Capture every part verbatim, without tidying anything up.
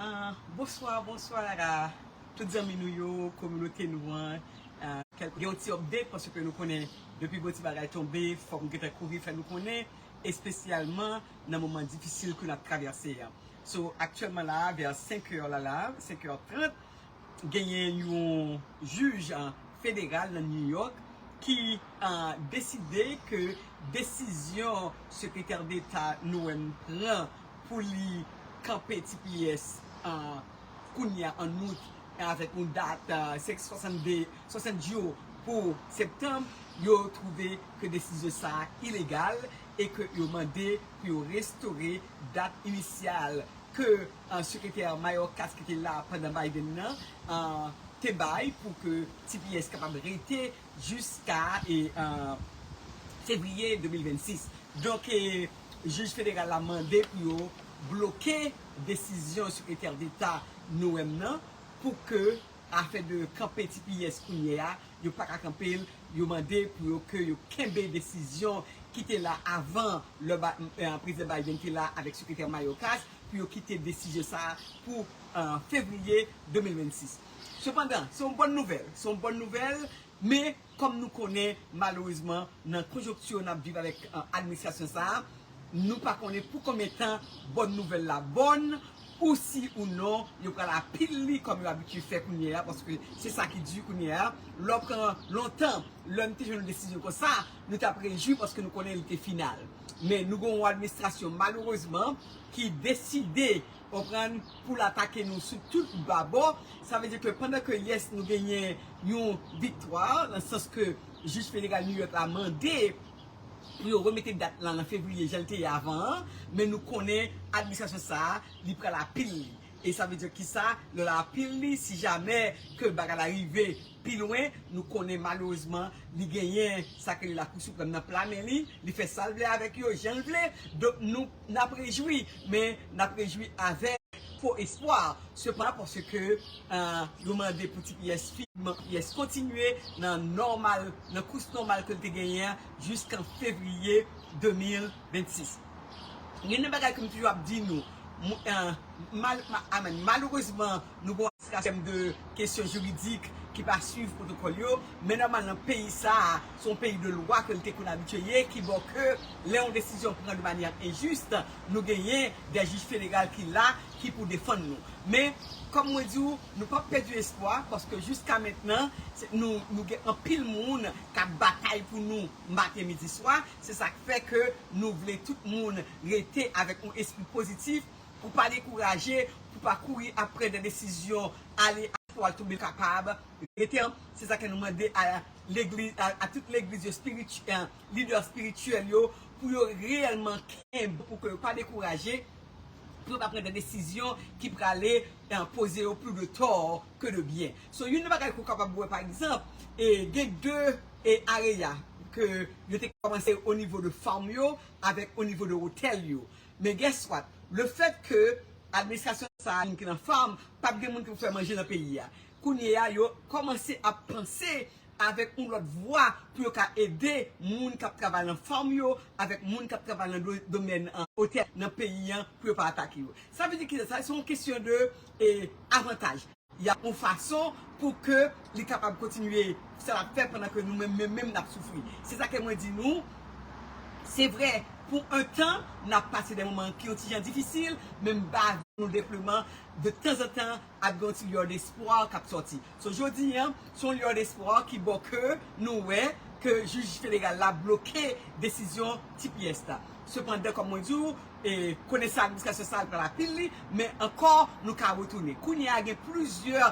Ah, bonswa, bonswa a tout zanmi nou yo, kominote nou an. Ah, kèlke, gen yon ti update, paske nou konnen depi gon ti bagay tonbe, fòk m gentan kouri fè nou konnen, espesyalman nan moman difisil ke n ap travèse an. So, aktyèlman la, vè senk è la, la, senk è trant, genyen yon jij, ah, federal nan New York ki, ah, deside ke desizyon Sekretè Deta Noem pran pou li kanpe T P S, ah, kounye a an out, avèk yon dat, ah, senk, swasannde, swasannde jou pou septanm, yo twouve ke desizyon sa a ilegal e ke yo mande pou yo restore dat inisyal ke, ah, Sekretè Mayorkas ki te la pandan Biden nan, ah, te bay pou ke T P S kapab rete jiska, e, ah, fevriye de mil vennsis. Donk, e, jij federal la mande pou yo bloke desizyon Sekretè Deta Noem nan pou ke afè de kanpe T P S kounye a, yo pa ka kanpe l, yo mande pou yo ke yo kenbe desizyon ki te la avan lè ba, eh, Prezidan Biden te la avèk Sekretè Mayorkas, pou yo kite desizyon sa a pou, eh, fevriye de mil vennsis. Sepandan, se yon bòn nouvèl, se yon bòn nouvèl, men kòm nou konnen, malerezman, nan konjonkti n ap viv avèk, eh, administrasyon sa a, nou pa konnen pou konbyen tan bòn nouvèl la bòn, ou si ou non, yo pral apil li kòm yo abitye fè kounye a, paske se sa ki di kounye a. Lè w pran lontan, lè n te jwenn yon desizyon konsa, nou t ap rejwi paske nou konnen li te final. Men nou gen yon administrasyon, malerezman, ki deside, w konprann, pou l atake nou sou tout babò. Sa vle di ke pandan ke, yes, nou genyen yon viktwa, nan sans ke jij federal New York la mande pou yo remete dat la nan fevriye jan l te ye avan an, men nou konnen administrasyon sa a, li pral apil li. E sa vle di kisa? Lè l apil li, si jamè ke bagay la rive pi lwen, nou konnen malerezman, li genyen sa ke li Lakou Siprèm nan pla men li, li fè sa l vle avèk yo, jan l vle. Donk, nou, n ap rejwi, men n ap rejwi avèk fo espwa. Sepandan, paske, eh, yo mande pou T P S fi-, T P S kontinye nan nòmal, nan kous nòmal ke l te genyen an jiskan fevriye de mil vennsis. Youn nan bagay ke m toujou ap di nou, mou-, eh, mal-, ma-, amen, malerezman, nou gon administrasyon de kesyon jiridik ki pa swiv pwotokòl yo, men nòmal nan peyi sa a, se yon peyi de lwa ke l te konn abitye ye, ki bò ke lè yon desizyon pran de manyè enjis, nou genyen de jij federal ki la, ki pou defann nou. Men, kòm mwen di w, nou p ap pèdi espwa, paske jiska mentnan, se, nou, nou gen anpil moun k ap batay pou nou maten, midi, swa. Se sa k fè ke nou vle tout moun rete avèk yon espri pozitif, pou pa dekouraje, pou pa kouri ap pran de desizyon, ale, pou al tonbe kapab. Rete, se sa ke nou mande a legliz, a, a tout legliz yo, spiritu-, eh, lidè espirityèl yo, pou yo reyèlman kenbe, pou ke yo pa dekouraje, pou yo pa pran de desizyon ki prale, eh, poze yo plis de tò ke de byen. So, youn nan bagay ke w kapab wè, pa egzanp, e gen de, e, area ke yo te kòmanse o nivo de fèm yo, avèk o nivo de otèl yo. Men guess what? Le fèt ke administrasyon sa a, moun ki nan fèm, p ap gen moun ki pou fè manje nan peyi a. Kounye a, yo kòmanse ap panse avèk yon lòt vwa pou yo ka ede moun k ap travay nan fèm yo, avèk moun k ap travay nan do-, domèn, an, otèl nan peyi an, pou yo pa atake yo. Sa vle di ki sa? Se yon kesyon de, e, avantaj. Y ap yon fason pou ke li kapab kontinye sa l ap fè pandan ke nou menm, menm, menm n ap soufri. Se sa ke mwen di nou, se vre, pou yon tan, n ap pase de moman ki yon ti jan difisil, men m ba nou devlopman de tanzantan ap gen yon ti liyò despwa k ap sòti. So, jodi a, se yon liyò despwa ki bò ke nou wè ke jij federal la bloke desizyon T P S la. Sepandan, kòm mwen di w, e, konnen sa administrasyon sa a pral apil li, men ankò, nou ka retounen. Kounye a, gen plizyè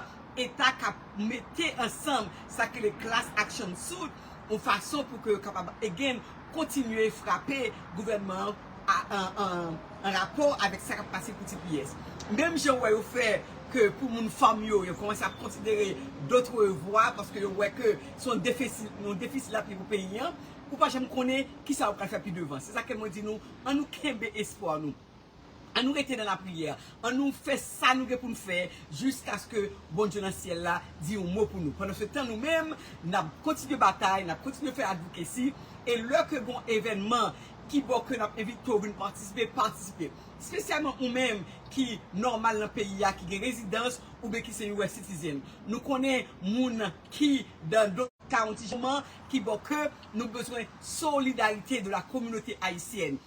eta k ap mete ansanm sa ki rele Class Action Suit, yon fason pou ke yo kapab, again, kontinye frape gouvènman an a, an, an, an rapò avèk sa k ap pase pou T P S. Menm jan w wè yo fè ke pou moun fèm yo, yo kòmanse ap konsidere dòt vwa paske yo wè ke se yon defisi, yon defisi lapli pou peyi an, ou pa janm konnen kisa yo pral fè pi devan. Se sa ke mwen di nou, ann nou kenbe espwa nou. Ann nou rete nan lapriyè. Ann nou fè sa nou gen pou n fè jiskaske Bondye nan syèl la di yon mo pou nou. Pandansetan, nou menm, n ap kontinye batay, n ap kontinye fè advocacy, e lè ke gon evènman Ki bò ke n ap envite w vin patisipe, patisipe. Espesyalman ou menm ki nòmal nan peyi a, ki gen rezidans, oubyen ki se U S citizen. Nou konnen moun ki nan dot ka yon ti jan, ki bò ke nou bezwen solidarite de la communauté haïtienne.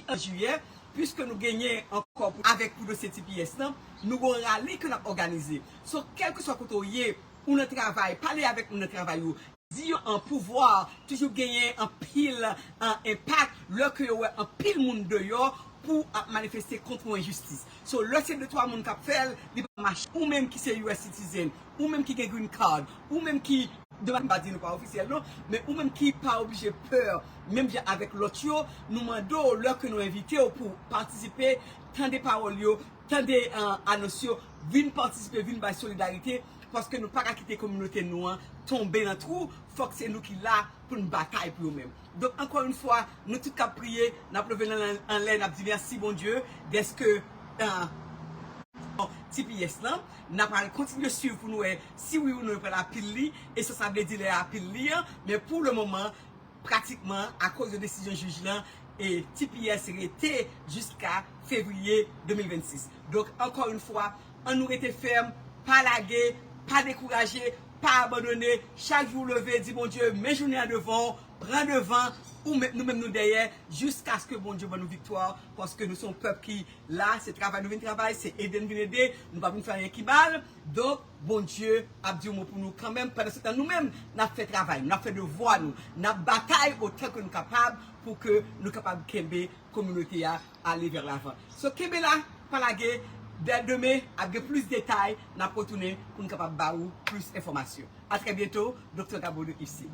An jiyè, piske nou genyen ankò pou, avèk pou dosye T P S lan, nou gon rali ke n ap òganize. So, kèlkeswa kote w ye, ou nan travay, pale avèk moun nan travay ou. Di yo an pouvwa toujou genyen anpil, an, enpak lè ke yo wè anpil moun deyò pou ap manifeste kont yon enjistis. So, lè se de twa moun k ap fè l, li pa mache. Ou menm ki se U S citizen, ou menm ki gen green card, ou menm ki, de m pa di nou pa ofisyèl non, men ou menm ki pa oblije pè, menm jan avèk lòt yo, nou mande w lè ke nou envite w pou patisipe, tande pawòl yo, tande, eh, anons yo, vin patisipe, vin bay solidarite, paske nou pa ka kite kominote nou an tonbe nan twou, fòk se nou ki la pou n batay pou yo menm. Donk, ankò yon fwa, nou tout k ap priye, n ap leve nan anlè, n ap di mèsi Bondye, dèske, eh, T P S lan, n ap al kontinye swiv pou nou wè si wi ou non yo pral apil li, e sa sa vle di lè apil li an, men pou le moman, pratikman, akoz de desizyon jij lan, e T P S rete jiska fevriye de mil vennsis. Donk, ankò yon fwa, ann nou rete fèm, pa lage, pa dekouraje, pa abandone. Chak jou w leve, di Bondye, men jounen an devan w, pran devan, ou menm, nou menm nou dèyè, jiskaske Bondye ban nou viktwa, paske nou se yon pèp ki la, se travay nou vin travay, se ede n vin ede, nou pa vin fè anyen ki mal. Donk, Bondye ap di yon mo pou nou kanmenm. Pandansetan, nou menm, n ap fè travay, n ap fè devwa nou, n ap batay otan ke nou kapab pou ke nou kapab kenbe kominote a ale vè lavan. So, kenbe la, pa lage. Dè demen, ap gen plis detay, n ap retounen pou n kapab ba ou plis enfòmasyon. A trè byento, Doktè Gabo de ici.